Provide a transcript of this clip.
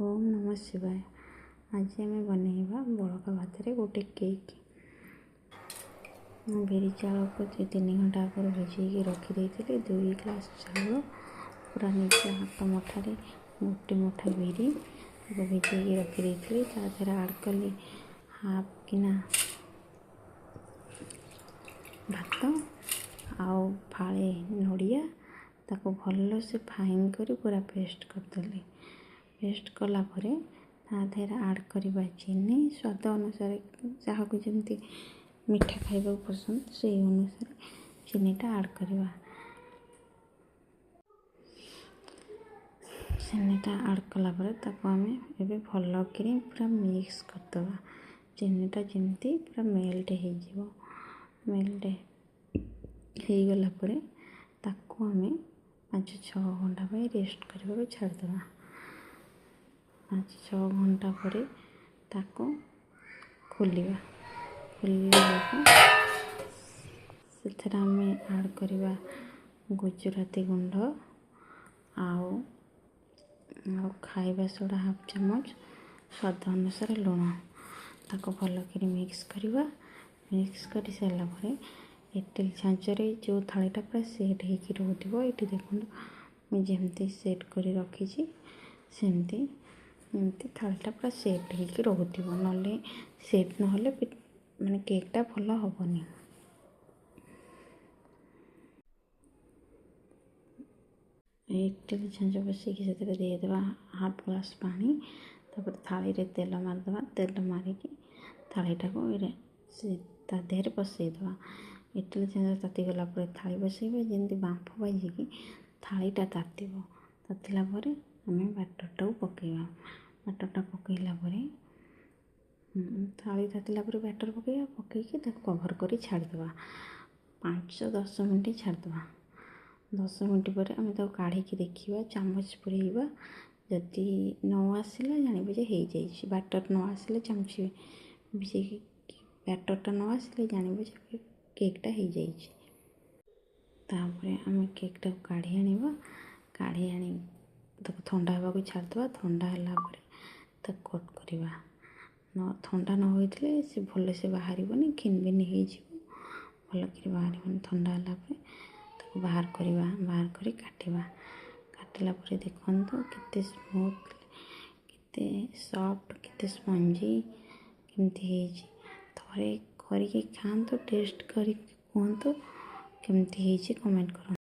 ଓମ୍ ନମଃ ଶିବାୟ। ଆଜି ଆମେ ବନେଇବା ବଳକା ଭାତରେ ଗୋଟେ କେକ୍। ମୁଁ ବିରି ଚାଉଳକୁ 2-3 ଘଣ୍ଟା ଆଗରୁ ଭିଜେଇକି ରଖିଦେଇଥିଲି। 2 ଗ୍ଲାସ୍ ଚାଉଳ, ପୁରା ନିଜ ହାତ ମୁଠାରେ ଗୋଟେ ମୁଠା ବିରି, ତାକୁ ଭିଜେଇକି ରଖିଦେଇଥିଲି। ତା ଦେହରେ ଆଡ଼୍ କଲି ହାଫ୍ କିନା ଭାତ ଆଉ ଫାଳେ ନଡ଼ିଆ। ତାକୁ ଭଲସେ ଫାଇନ୍ କରି ପୁରା ପେଷ୍ଟ କରିଦେଲି। ପେଷ୍ଟ କଲା ପରେ ତା ଦେହରେ ଆଡ଼୍ କରିବା ଚିନି ସ୍ୱାଦ ଅନୁସାରେ। ଯାହାକୁ ଯେମିତି ମିଠା ଖାଇବାକୁ ପସନ୍ଦ, ସେଇ ଅନୁସାରେ ଚିନିଟା ଆଡ଼୍ କରିବା। ଚିନିଟା ଆଡ଼୍ କଲା ପରେ ତାକୁ ଆମେ ଏବେ ଭଲକିରି ପୁରା ମିକ୍ସ କରିଦେବା, ଚିନିଟା ଯେମିତି ପୁରା ମେଲ୍ଟ ହେଇଯିବ। ମେଲ୍ଟ ହେଇଗଲା ପରେ ତାକୁ ଆମେ 5-6 ଘଣ୍ଟା ପାଇଁ ରେଷ୍ଟ କରିବାକୁ ଛାଡ଼ିଦେବା। 5-6 ଘଣ୍ଟା ପରେ ତାକୁ ଖୋଲିବା। ଖୋଲିଲା ବେଳକୁ ସେଥିରେ ଆମେ ଆଡ଼୍ କରିବା ଗୁଜୁରାତି ଗୁଣ୍ଡ ଆଉ ଖାଇବା ସୋଡ଼ା ହାଫ୍ ଚାମଚ, ସ୍ୱାଦ ଅନୁସାରେ ଲୁଣ। ତାକୁ ଭଲକରି ମିକ୍ସ କରିବା। ମିକ୍ସ କରିସାରିଲା ପରେ ଇଟିଲି ଛାଞ୍ଚରେ ଯେଉଁ ଥାଳିଟା ପୁରା ସେଟ୍ ହେଇକି ରହୁଥିବ, ଏଇଠି ଦେଖନ୍ତୁ ମୁଁ ଯେମିତି ସେଟ୍ କରି ରଖିଛି ସେମିତି, ଏମିତି ଥାଳିଟା ପୁରା ସେଟ୍ ହେଇକି ରହୁଥିବ। ନହେଲେ ସେଟ୍ ନହେଲେ ମାନେ କେକ୍ଟା ଭଲ ହେବନି। ଇଟିଲି ଛାଞ୍ଚ ବସେଇକି ସେଥିରେ ଦେଇଦେବା ହାଫ୍ ଗ୍ଲାସ୍ ପାଣି। ତାପରେ ଥାଳିରେ ତେଲ ମାରିଦେବା। ତେଲ ମାରିକି ଥାଳିଟାକୁ ସେ ତା ଦେହରେ ବସେଇଦେବା। ଇଟିଲି ଛାଞ୍ଚ ତାତିଗଲା ପରେ ଥାଳି ବସେଇବା, ଯେମିତି ବାମ୍ଫ ବାଜିକି ଥାଳିଟା ତାତିବ। ତାତିଲା ପରେ ଆମେ ବ୍ୟାଟରଟାକୁ ପକାଇବା। ବ୍ୟାଟରଟା ପକାଇଲା ପରେ, ଥାଳି ତାତିଲା ପରେ ବ୍ୟାଟର ପକାଇବା। ପକାଇକି ତାକୁ କଭର୍ କରି ଛାଡ଼ିଦେବା, 5-10 ମିନିଟ୍ ଛାଡ଼ିଦେବା। 10 ମିନିଟ୍ ପରେ ଆମେ ତାକୁ କାଢ଼ିକି ଦେଖିବା, ଚାମଚ ପୁରେଇବା। ଯଦି ନ ଆସିଲା, ଜାଣିବ ଯେ ହେଇଯାଇଛି। ବ୍ୟାଟର ନ ଆସିଲେ, ଚାମଚ ଭିଜେଇକି ବ୍ୟାଟରଟା ନ ଆସିଲେ ଜାଣିବ ଯେ କେକ୍ଟା ହେଇଯାଇଛି। ତାପରେ ଆମେ କେକ୍ଟାକୁ କାଢ଼ି ଆଣିବା। କାଢ଼ି ଆଣି ତାକୁ ଥଣ୍ଡା ହେବାକୁ ଛାଡ଼ିଦେବା। ଥଣ୍ଡା ହେଲା ପରେ ତାକୁ କଟ୍ କରିବା। ନ ଥଣ୍ଡା ନ ହୋଇଥିଲେ ସେ ଭଲସେ ବାହାରିବନି, ଖିନଭିନ ହେଇଯିବ, ଭଲକରି ବାହାରିବନି। ଥଣ୍ଡା ହେଲା ପରେ ତାକୁ ବାହାର କରିବା। ବାହାର କରି କାଟିବା। କାଟିଲା ପରେ ଦେଖନ୍ତୁ କେତେ ସ୍ମୁଥ୍, କେତେ ସଫ୍ଟ, କେତେ ସ୍ପଞ୍ଜି କେମିତି ହେଇଛି। ଥରେ କରିକି ଖାଆନ୍ତୁ, ଟେଷ୍ଟ କରିକି କୁହନ୍ତୁ କେମିତି ହେଇଛି, କମେଣ୍ଟ କରନ୍ତୁ।